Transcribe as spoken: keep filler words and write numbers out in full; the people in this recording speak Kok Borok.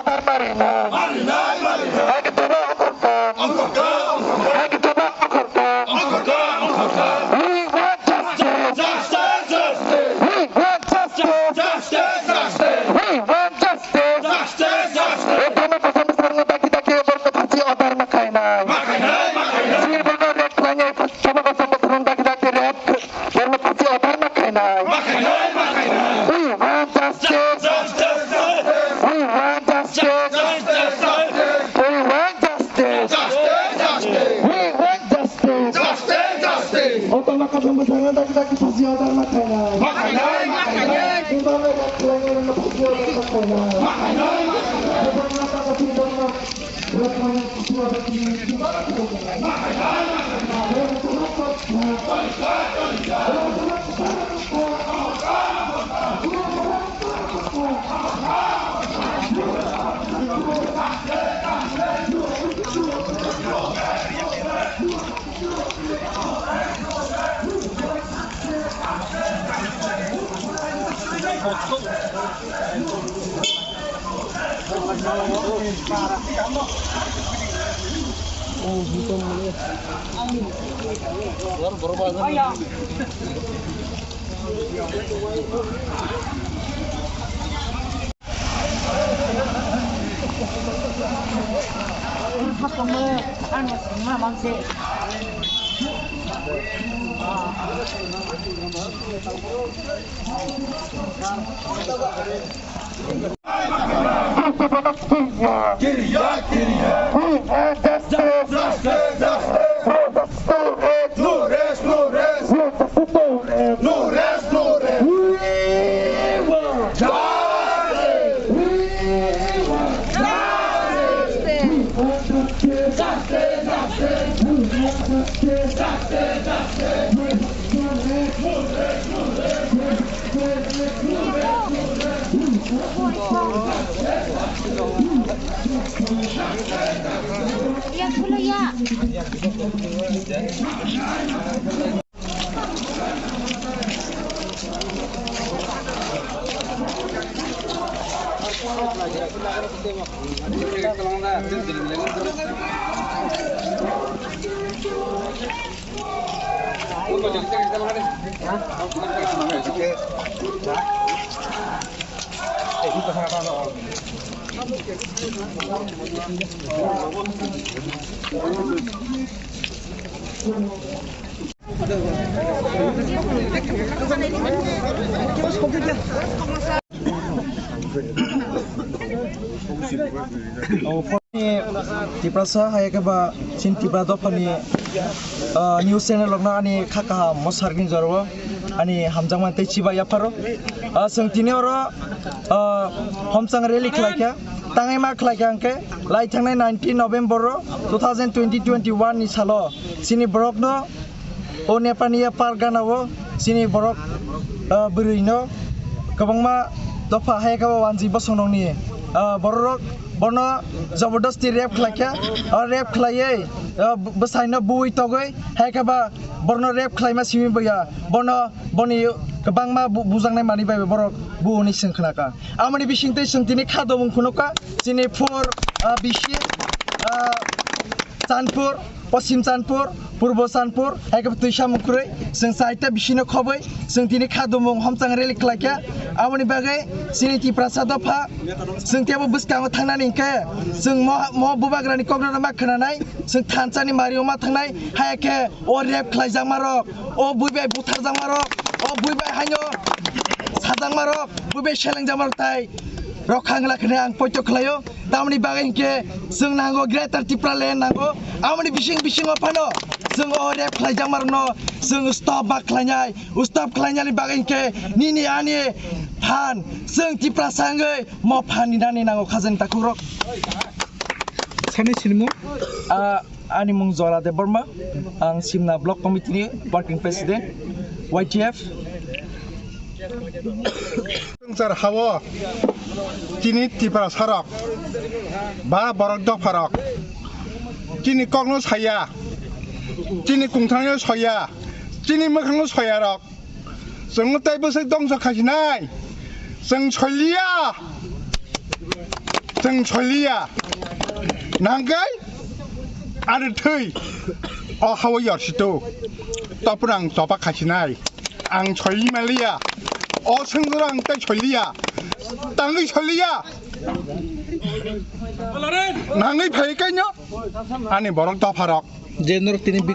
Marinai. Marinai, marinai. Hai ketua ongkhorka. Ongkhorka, ongkhorka. Hai ketua ongkhorka. Ongkhorka, ongkhorka. We want justice. Justice, justice. We want justice. Justice, justice. We want justice. Justice, justice. Oborno kaisa bwskango dagi dagi oborno phasi order ma khainai. Ma khainai, ma khainai. Sirbono rape khlainai, chobak chobak rong dagi dagi rape. Borno phasi order ma khainai. Ma khainai, ma khainai. We want justice. Justice, justice. We want justice. Justice, justice. We want justice. Justice, justice. We want justice. Justice, justice. Oborno kaisa bwskango dagi dagi phasi order ma khainai. Ma khainai, ma khainai. Sirbono rape khlainai, phasi order ma khainai. Ma khainai, ma khainai. Kiriya, kiriya. We want justice. Justice, justice. No rest, no rest. No rest, no rest. No rest, no rest. We want justice. We want justice. We want justice. Justice, justice. We want justice. Justice, justice. Tiprasa hai khe ba chini Tipra dophani, ah, news channel rokno ani kha kaham mo sargini jorao ani hamjakmani tei chiba yapharo. Ah, chwng tini oro, ah, homchang rally khlai kha, tangwi ma khlai kha hwnkhe lai thangnai nineteen November o two thousand twenty twenty one ni salo chini borokno o Nepania Pargana o chini borok, ah, bwrwino kwbangma dopha hai khe o wanjwi bosongnokni, ah, bororok bono jabardasti rape khlai kha, o rape khlaiwi, ah, bwsaino buwi togwi hai khe ba bono rape khlaima simi boya, bono boni kwbangma bu-, bujaknai manwi bai borok buwoni chwng khna kha. Amoni bisingtwi chwng tini kha domung phunuk kha chini four, ah, bisi, ah, Chanpur, Poschim Chanpur, Purbo Chanpur, hai khe Twisa Mukrwi, chwng chaita bisino khobwi, chwng tini kha domung homchang rally khlai kha. Aboni bagwi chini Tiprasa dopha, chwng teibo bwskango thangnani hwnkhe, chwng mo, mo bubagrani kokno ma khwnanai, chwng thansani mario ma thangnai, hai khe o rape khlaijakmarok, o bui bai butharjakmarok, o bui bai haino sajakmarok, bui bai selengjakmarok tai rokha wngla khwnwi ang poito khlaio. Tamoni bagwi hinkhe chwng nango Greater Tipraland nango. Amoni bising bisingo phano chwng o rape khlaijakmarokno chwng stop ba khlainai, stop khlainani bagwi hinkhe nini ani phan chwng Tiprasa wngwi mo phan ni nani nango khajani takhukrok. Sani sinimo? Ah, ani mung Jora Debbarma, ang Simna Block Committee ni Working President, Y T F. Swngchar hao chini Tiprasarok ba borok dopharok chini kokno saya, chini kungthangno soya, chini mwkhangno soyarok chwngno tei bwswk dongso khasinai chwng soliya. Chwng soiliya. Nangkhe ani thwi o hawi yorsito. Topra ang chopa khasinai. Ang soli maliya. O swngjwrang tei soiliya. Tangwi soiliya. Nangwi phai kaino ani borok dopharok. Je norok tini